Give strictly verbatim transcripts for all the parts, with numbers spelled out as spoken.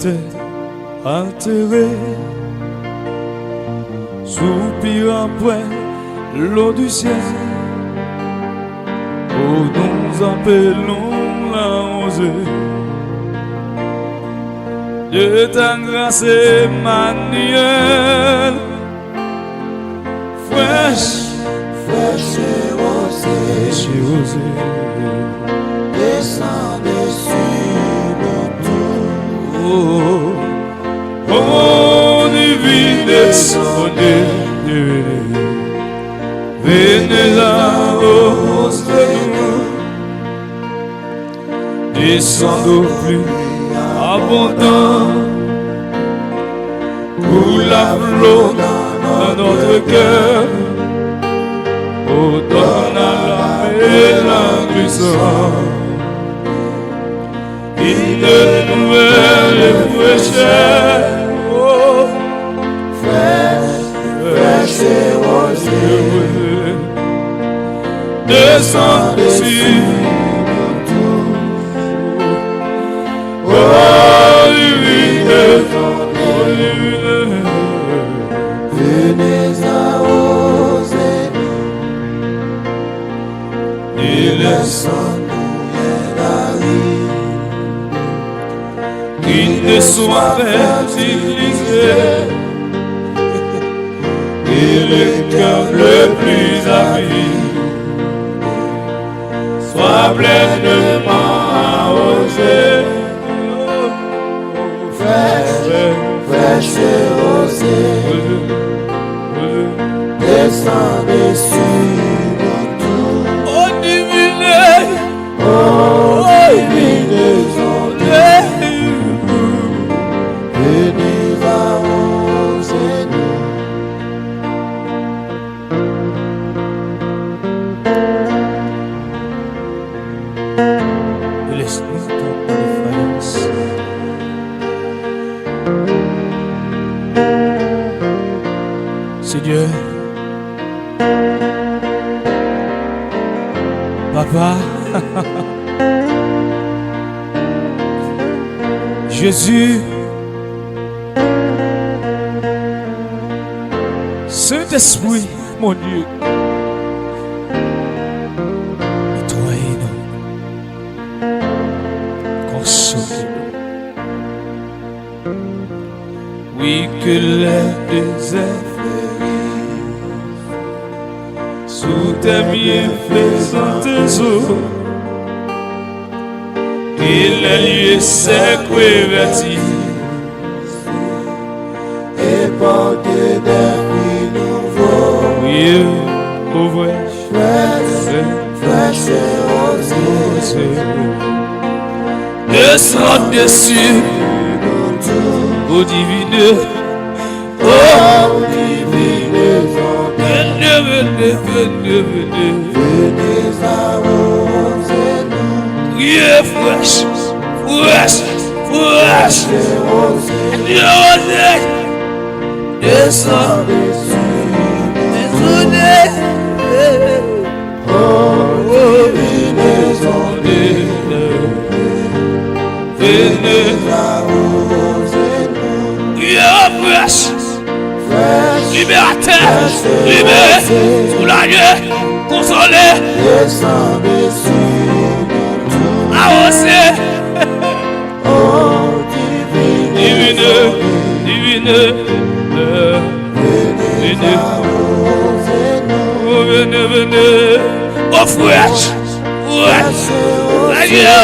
Tè altere, soupir apre lo di syèl, o nou apelon lawozè de ta gras Emanyèl. Frèch, frèch e woze, frèch e woze, desann desi nou tou. O, o, divin, desann, vini, vini la woze nou. Descends au plus abondant, coule à flot dans notre cœur, ordonne à l'âme et l'âme qui sont une nouvelle fraîcheur. Oh, fraîche, fraîche et rosée. Desann desi nou tou. O divin, o divin, vini awoze nou. Ni lè san nou ye gari. Qu'il te soit fertilisé et le cœur le plus avide soit pleinement arrosé. Fraîche, fraîche rosée, descend dessus nous tous. Oh, divine, oh, divine, vini awoze nou. Lèspri, pran defayans. Senyè, Papa, Jezi, Sentespri, mon Dieu, netwaye nou, konsole nou. Oui, que les déserts fleurissent sous tes bienfaisantes eaux, que les lieux secs reverdissent et portent des fruits nouveaux. Priez au vrai. Fraîche, fraîche rosée, descend dessus, ô divine, ô divine, venez, venez, venez, venez, venez arroser nous. Priez, fraîche, fraîche, fraîche, fraîche rosée, descend dessus, descend. Oh, divine, vini arroser nous. Priye, fraîche. Libératè, libéré, soulagé, konsolé, arrosé. Divine, divine, vini. Oh, vini, vini. Oh, fraîche, fraîche, fraîche.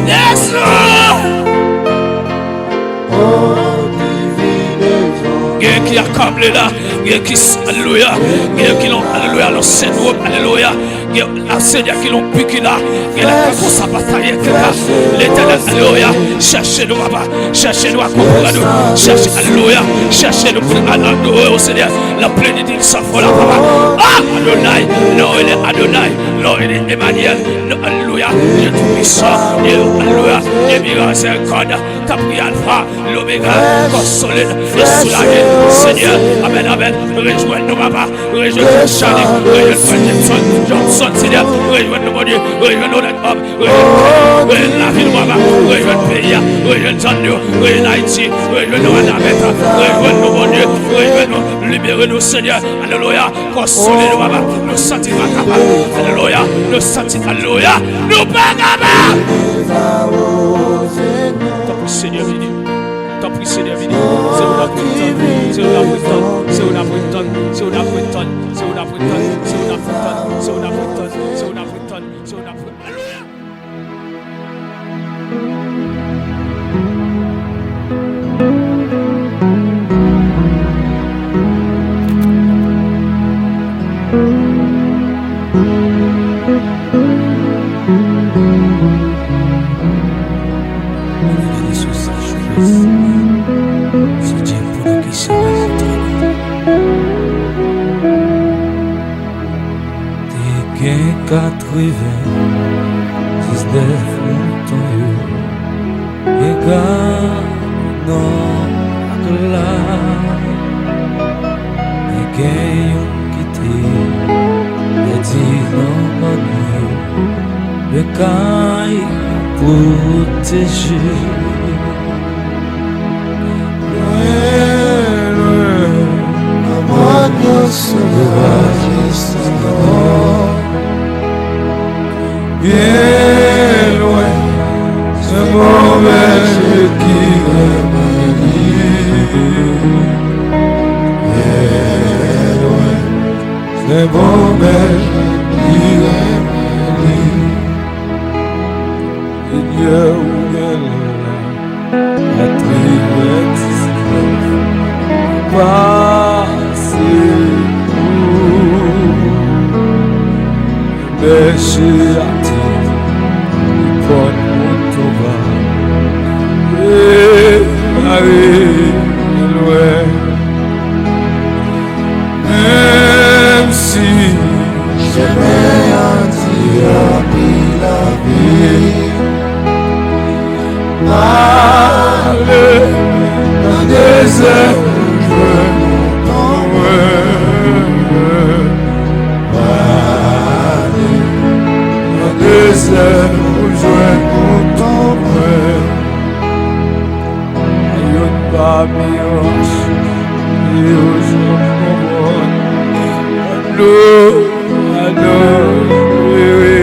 Desann. Gen ki akable la, gen ki s-, alelouya, gen ki lan, alelouya, lan sendwòm, alelouya. Gen la, Senyè, ki lan piki la, gen la, ka konsa batay kèk la. Letènèl, alelouya, chèche nou, papa, chèche nou, akonprann nou, chèche, alelouya, chèche nou pou nou adore w, Senyè, lan plenitid sa fò la, papa. Ah, Adonay, non, rele Adonay, non, rele Emanyèl, non, alelouya, Dye Toupisan, Dye, alelouya, Dye Mizèrikòd, k ap gen Alfa, Lomega, kò solid, e soulaje, Senyè, amèn, amèn, rejwenn nou, papa, rejwenn Charlie, rejwenn Frè Jackson, Johnson, Senyè, rejwenn nou, Bondye, rejwenn Honnête Homme, rejwenn, rejwenn lavi nou, papa, rejwenn peyi a, rejwenn zòn nou, rejwenn Ayiti, rejwenn nou, Wanament, rejwenn nou, Bondye, rejwenn nou, libere nou, Senyè, alelouya, konsolide nou, papa, nou santi nou pa kapab, alelouya, nou santi, alelouya, nou pa kapab. Tanpri, Senyè, vini. Tanpri, Senyè, vini. Se ou n ap tann, se ou n ap tann, se ou n ap tann, se ou n ap tann, se ou n ap tann, se ou n ap tann, se ou n ap tann, se ou n ap tann, se ou n ap tann. Alelouya! Gade sou sa, Jezi. Sou Dye pou nou ki se la. Te gen katrevendiznèf mouton yo, te gen non ak la. Men gen youn ki te pèdi nan bann yo, men kay pwoteje. Lwen, lwen, nan bann yo sovaj e san lò. Byen lwen, se bon bèje ki renmen li. Byen lwen, se bon bèje ki renmen li. Senyè, ou gen la. Katrevendiznèf pase pou bèje a te pran mouton pa. E mare lwen. Menm si chemen an di anpil anpil, ale nan dezè pou jwenn mouton mwen. Ale nan dezè pou jwenn mouton mwen. Youn pami ranch yo jwenn konprann. Alo, alo, wi, wi.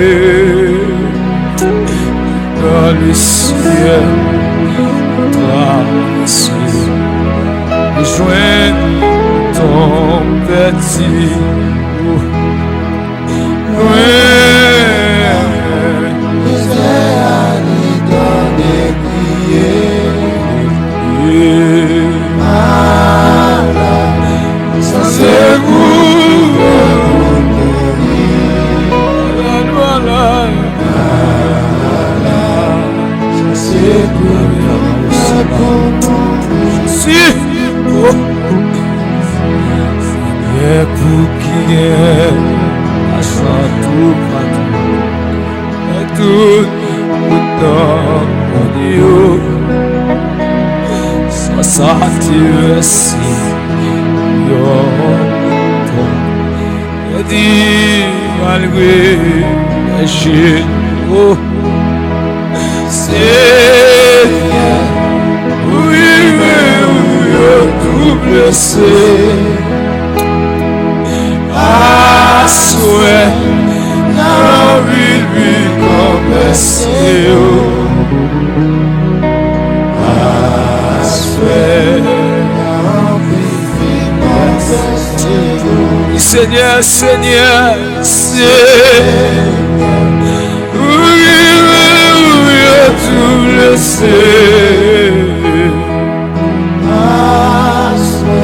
Nan Lwisiyè, travèse, jwenn tonm pèdi. Lwen. Dezè a li tande kriye. Malad, san sekou, mouri. Malad, malad, san sekou, mouri. Si. Oh. Senyè, pou kiyen machan toupatou, tout moun nan mòn yo, san sa te vèse yon mouton pèdi malgre bèje yo. Senyè, ou rive, ou yo tou blese. Aswè, n a anvi vin konfese yo. Aswè, n a anvi vin konfese yo. Senyè, Senyè, Senyè, ou rive, ou yo tou blese. Aswè,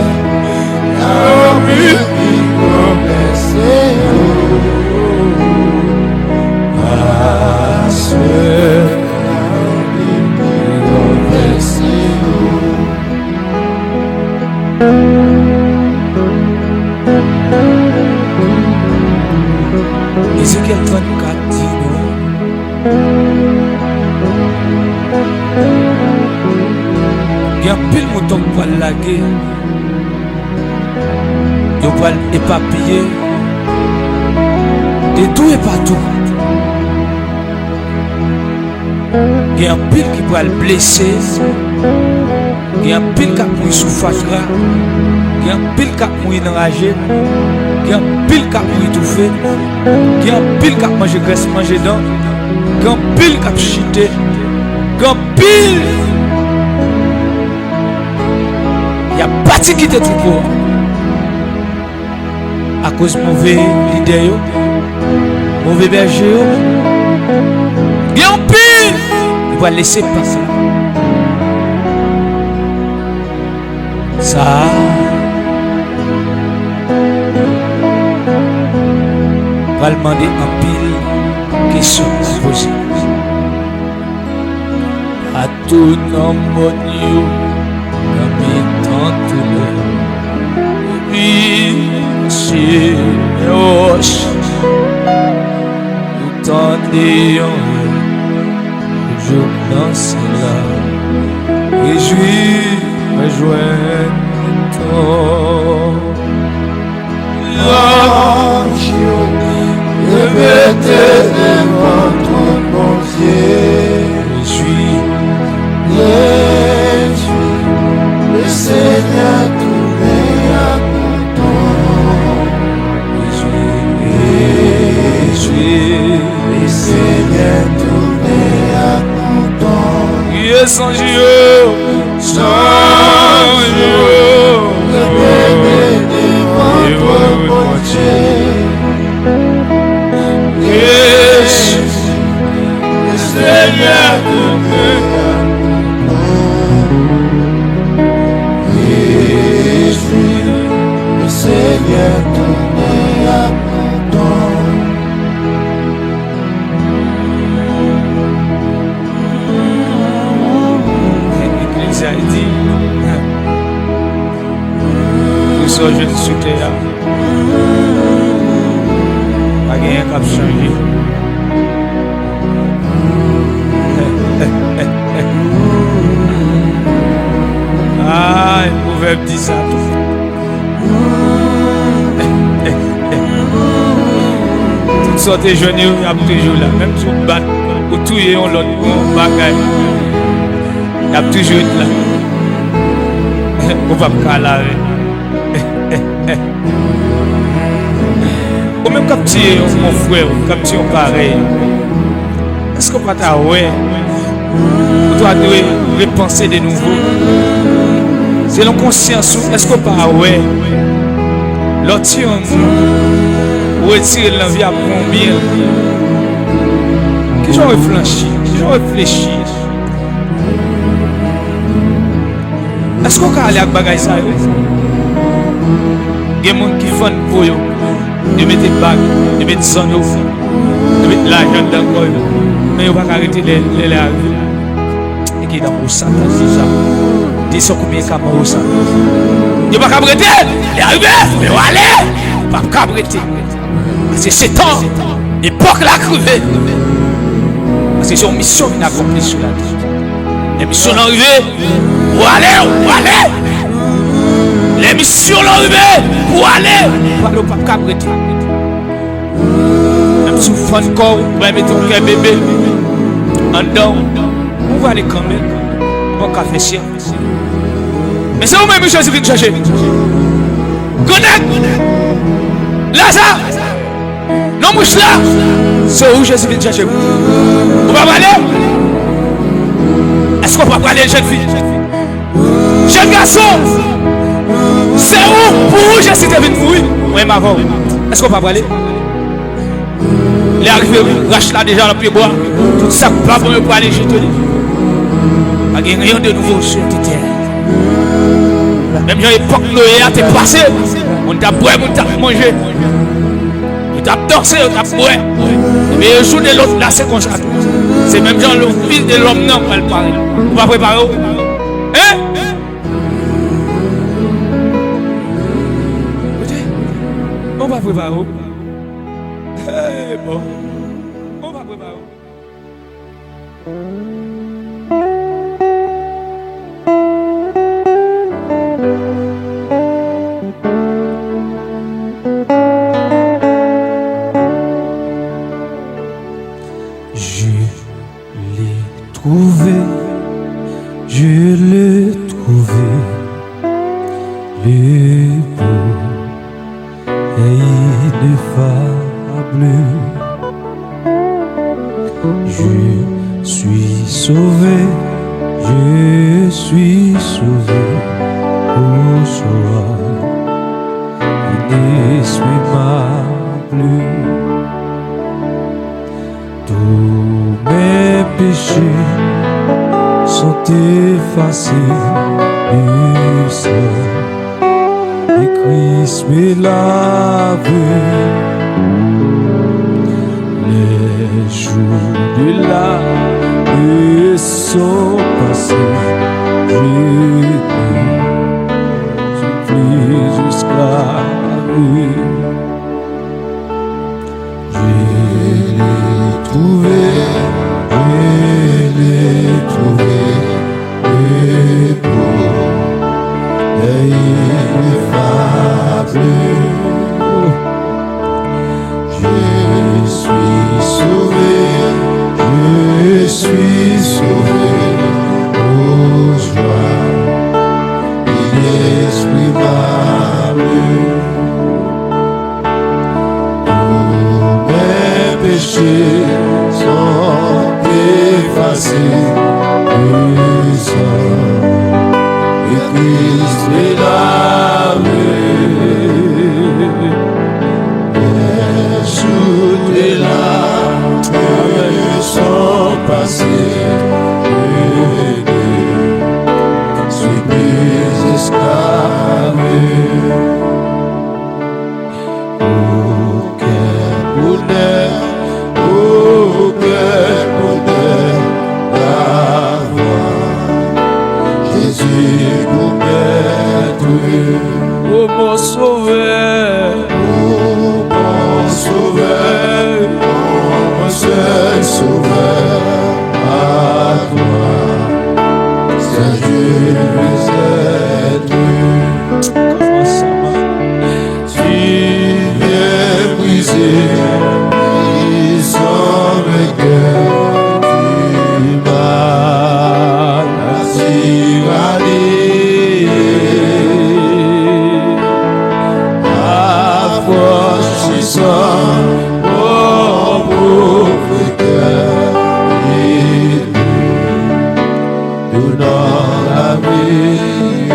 n a anvi vin konfese yo. Aswè, n a anvi vin konfese yo. Ezekyèl trannkat di nou, gen anpil mouton k pral lage, yo pral epapiye, E tou e patou, gen anpil ki pral blese, gen anpil k ap mouri sou fatra, gen anpil k ap mouri nan raje, gen anpil k ap mouri toufe, gen anpil k ap manje grès, manje dan, gen anpil k ap chite, gen anpil y ap pati kite twoupo a. Akoz move lidè yo, move bèje yo, gen anpil ki pral lese plas la. Sa a pral mande anpil kesyon pou poze. Atou nan mòn yo, nan mitan toulè. Epi, se lè wòch, ou tande yon rèv, ou jwenn nan syèl la. Rejwi, rejwenn mouton. Lanj yo repete devan twòn Bondye. Rejwi, rejwi, Lesenyè tounen ak mouton. Rejwi, rejwi, Lesenyè tounen ak mouton. Kriye zanj yo. Zanj yo repete devan twòn Bondye. Jezi, Lesenyè tounen ak mouton. Jezi, Lesenyè tounen ak mouton. Eklezya di, tou sa w jwenn sou tè a, pa gen anyen k ap chanje. Ay, pwovèb di sa tou. Tout sa w te jwenn yo, y ap toujou la. Menm si w bat, ou touye yon lòt pou yon bagay, y ap toujou ret la. Ou p ap ka lave. Ou menm k ap tiye yon, yon frè w, k ap tiye yon parèy, èske w pa ta wè ou ta dwe repanse de nouvo? Selon konsyans ou, èske w pa wè lè w tiye yon moun, ou retire l nan vi a pou yon byen? Kijan w reflanchi? Kijan w reflechi? Èske w ka ale ak bagay sa yo? Gen moun ki fann po yo, yo mete bag, yo mete zanno, yo mete lajan anndan kò yo, men yo pa ka rete lè, lè, lè a rive. E ki nan pou Satan deja. Desann konbyen ka mò sa. Yo pa ka rete, lè a rive, fò yo ale. Yo pa ka rete. Paske se tan, epòk la k rive. Paske se yon misyon vin akonpli sou latè. Lè misyon lan rive, ou ale, ou ale. Lè misyon lan rive, ou ale. Ou ale, ou p ap ka rete. Menm si w fann kò w, ou bay mete yon kè bebe anndan w, ou prale kanmenm. Ou p ap ka fè syèk. Men se ou menm Jezi vin chèche. Grannèg! Laza! Non mouch la! Se ou Jezi vin chèche. Ou pa prale? Èske w pa prale, jèn fi? Jèn gason! Se ou, pou ou Jezi te vin mouri. Mwen menm avè w. Èske w pa prale? Lè a rive wi, rach la deja nan pyebwa. Tout sa k pa bon yo prale jete li. Pa gen anyen de nouvo sou tè a. Menm jan epòk Noye a te pase, moun t ap bwè, moun t ap manje. Yo t ap danse, yo t ap bwè. Men yon jou de lòt la, se konsa tou. Se menm jan le Fis de lòm nan pral parèt. Ou pa prepare w? Hein? Kote? Ou pa prepare w? Hey, bon. Ou pa prepare w? Ineffable. Je suis sauvé, je suis sauvé, oh joie inexprimable. Tous mes péchés sont effacés du sang de Christ me lave. Les jours de l'âme sont passés, je ne suis plus esclave. Je l'ai trouvé, je l'ai trouvé, le beau, l'ineffable. Je suis sauvé, je suis sauvé, oh joie inexprimable. Tous mes péchés sont effacés, le sang de Christ me lave. Les jours de l'âme sont passés, je ne suis plus esclave. Oh, quel bonheur, oh, quel bonheur d'avoir Jésus pour maître. Oh, mon sauveur, oh, mon sauveur, mon seul sauveur, à toi seul je veux être. Kòman sa va? Tu viens briser, brisant mes cœurs, tu m'as la tyrannie. Affranchissant mon pauvre cœur, il me donnant la vie.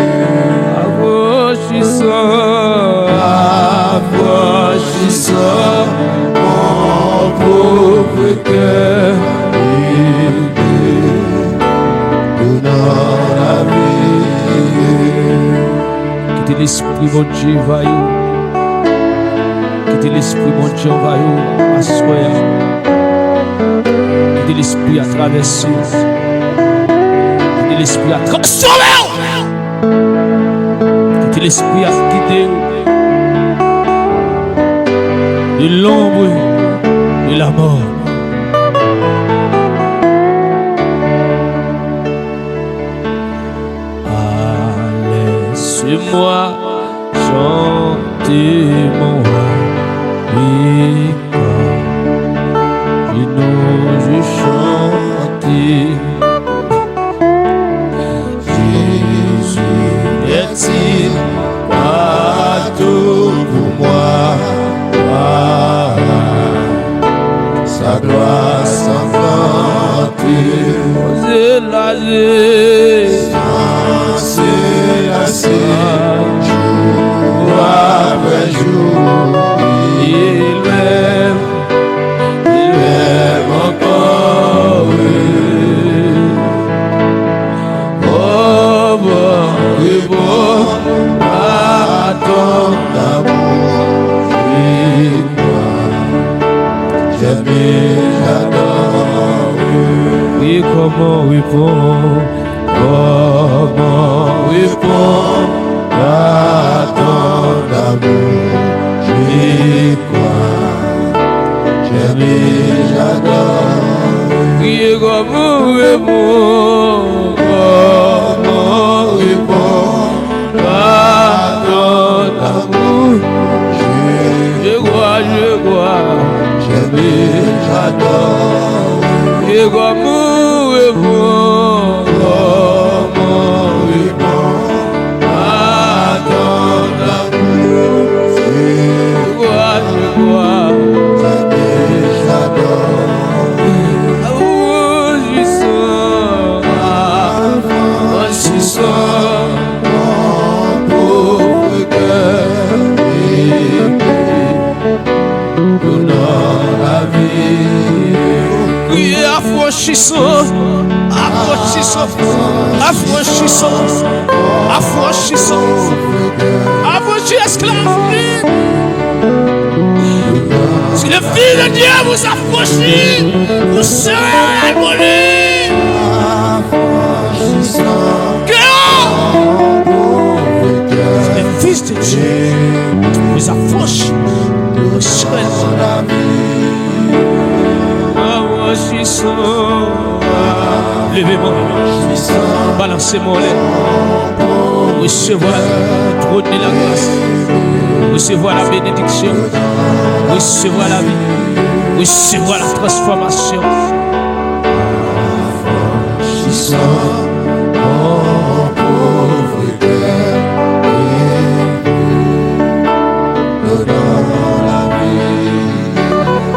Affranchissant, affranchissant mon pauvre cœur, il me donnant la vie. Kite Lespri Bondye anvayi w. Kite Lespri Bondye anvayi w aswè a. Kite Lespri a travèse w. Kite Lespri a transfòme w. Kite Lespri a gide w de l'ombre de la mort. Laisse-moi chanter mon roi, oui, car je n'ose chanter. Jésus est-il pas tout pour moi? Ah, sa gloire sans frontière. Sans se lasser, sans se lasser, jour après jour, il m'aime, il m'aime encore. Oh, bon, réponds à ton amour, je crois, j'aime et j'adore. Oui, comment répondre, comment répondre à ton amour, je crois, j'aime et j'adore. Priye kòman répondre, kòman répondre à ton amour. Je crois, je crois, j'aime et j'adore. Priye kòman répondre, kòman répondre à ton amour. Je crois, je crois, Afranchisan, afranchisan, afranchisan, afranchisan, afranchi esklav li. Si le Fils de Dieu vous affranchit, vous serez libres. Que le Fils de Dieu vous affranchit, vous serez libres. Leve men w, balanse men w anlè. Resevwa twòn de la gras. Resevwa la benediksyon. Resevwa lavi. Resevwa la transfòmasyon.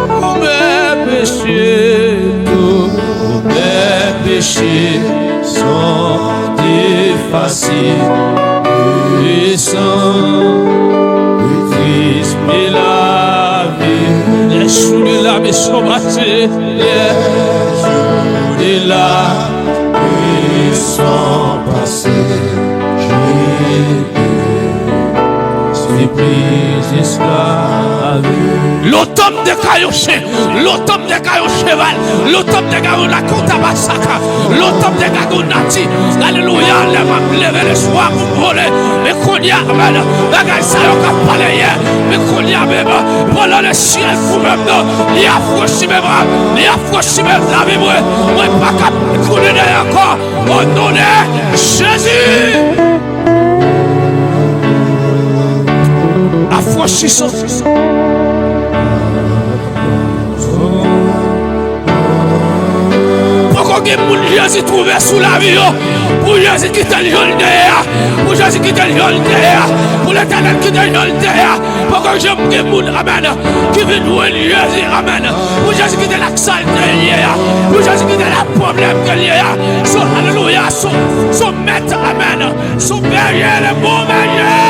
Tous mes péchés, tous mes péchés sont effacés. Le sang de Christ me lave. Les jours de la maison bâtie, les jours de la maison passée, je ne suis plus esclave. Lontan m te ka yon chen, lontan m te ka yon cheval, lontan m te ka yon lakota basaka, lontan m te ka yon nati. Alelouya, lè m ap leve leswa pou m vole. Men kounye a, amèn, bagay sa yo k ap pale yè. Men kounye a menm, pandan lesyèl pou menm non, li afranchi menm, li afranchi menm lavi mwen. Mwen pa ka tounen dèyè ankò. O non de Jezi. Afranchisan. Poko gen moun Jezi twouve sou lavi yo. Pou Jezi kite l jan l te ye a. Pou Jezi kite l jan l te ye a. Pou Letènèl kite l jan l te ye a. Poko janm gen moun, amèn, ki vin jwenn Jezi, amèn. Pou Jezi kite l ak sa l te ye a. Pou Jezi kite l ak pwoblèm ke l ye a. So, alelouya, so, so mèt, amèn. So bèje, le bon bèje.